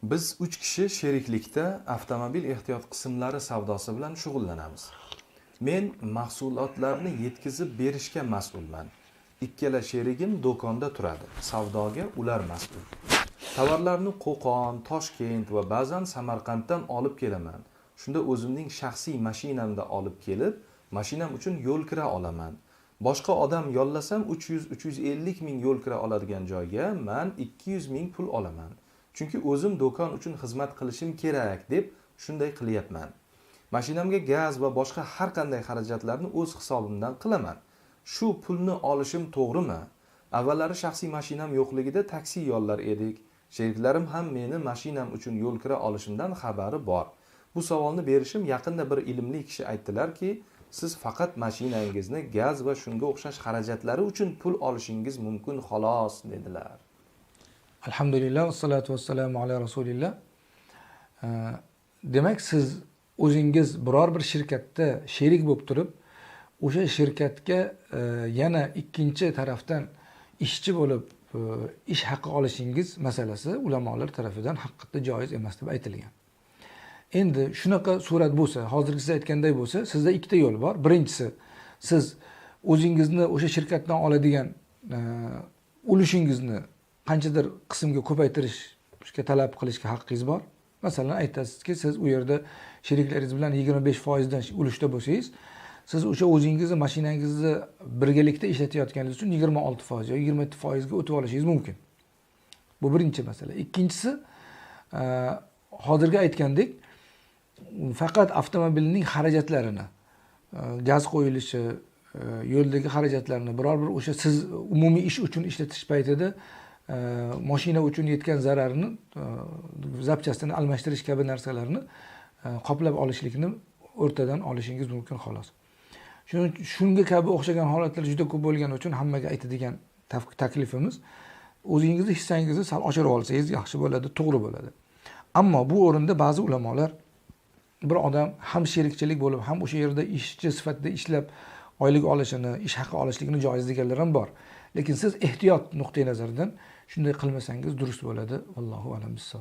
Biz 3 kishi sheriklikda avtomobil ehtiyot qismlari savdosi bilan shug'ullanamiz. Men mahsulotlarni yetkazib berishga mas'ulman. Ikkala sherigim do'konda turadi. Savdoga ular mas'ul. Tovarlarni Qo'qon, Toshkent va ba'zan Samarqanddan olib kelaman. Shunda o'zimning shaxsiy mashinamda olib kelib, mashinam uchun yo'l kira olaman. Boshqa odam yollasam 300-350 ming yo'l kira oladigan joyga man 200 ming pul olaman. Chunki o'zim do'kon uchun xizmat qilishim kerak deb shunday qilyapman. Mashinamga gaz va boshqa har qanday xarajatlarni o'z hisobimdan qilaman. Shu pulni olishim to'g'rimi? Avvallari shaxsiy mashinam yo'qligida taksi yollar edik. Sheriklarim ham meni mashinam uchun yo'l kira olishimdan xabari bor. Bu savolni berishim yaqinda bir ilmli kishi aytdilarki, siz faqat mashinangizni gaz va shunga o'xshash xarajatlari uchun pul olishingiz mumkin xolos dedilar. Alhamdulillah, vassalatu vassalamu ala rasulillah. Demak, siz o'zingiz biror bir shirkatda sherik bo'lib turib, o'sha shirkatga yana ikkinchi tarafdan ishchi bo'lib ish haqi olishingiz masalasi ulamolar tarafidan haqiqatda joiz emas deb aytilgan. Endi shunaqa surat bo'lsa, hozirgi siz aytganday bo'lsa, sizda ikkita yo'l bor. Birinchisi, siz o'zingizni o'sha shirkatdan oladigan ulushingizni qanchadir qismga ko'paytirishga talab qilishga haqqingiz bor. Masalan, aytasizki, siz u yerda sheriklaringiz bilan 25% dan ulushda bo'lsangiz, siz o'sha o'zingizni mashinangizni birgalikda ishlatayotganingiz uchun 26% yoki 27% ga o'tib olishingiz mumkin. Bu birinchi masala. Ikkinchisi, hozirgi aytgandek, faqat avtomobilning xarajatlarini, gaz qo'yilishi, yo'ldagi xarajatlarni biror bir o'sha siz umumiy ish uchun ishlatish paytida mashina uchun yetgan zararni, zapchastini almashtirish kabi narsalarni qoplab olishlikni o'rtadan olishingiz mumkin xolos. Shunga kabi o'xshagan holatlar juda ko'p bo'lgani uchun hammaga aytadigan taklifimiz, o'zingizni hissangizni sal oshirib olsangiz yaxshi bo'ladi, to'g'ri bo'ladi. Ammo bu o'rinda ba'zi ulamolar bir odam ham sherikchilik bo'lib, ham o'sha yerda ishchi sifatida ishlab oylik olishini, ish haqi olishligini joiz deganlar ham bor. Lekin siz ehtiyot nuqtai nazaridan shunday qilmasangiz durust bo'ladi. Vallohu a'lam bissavob.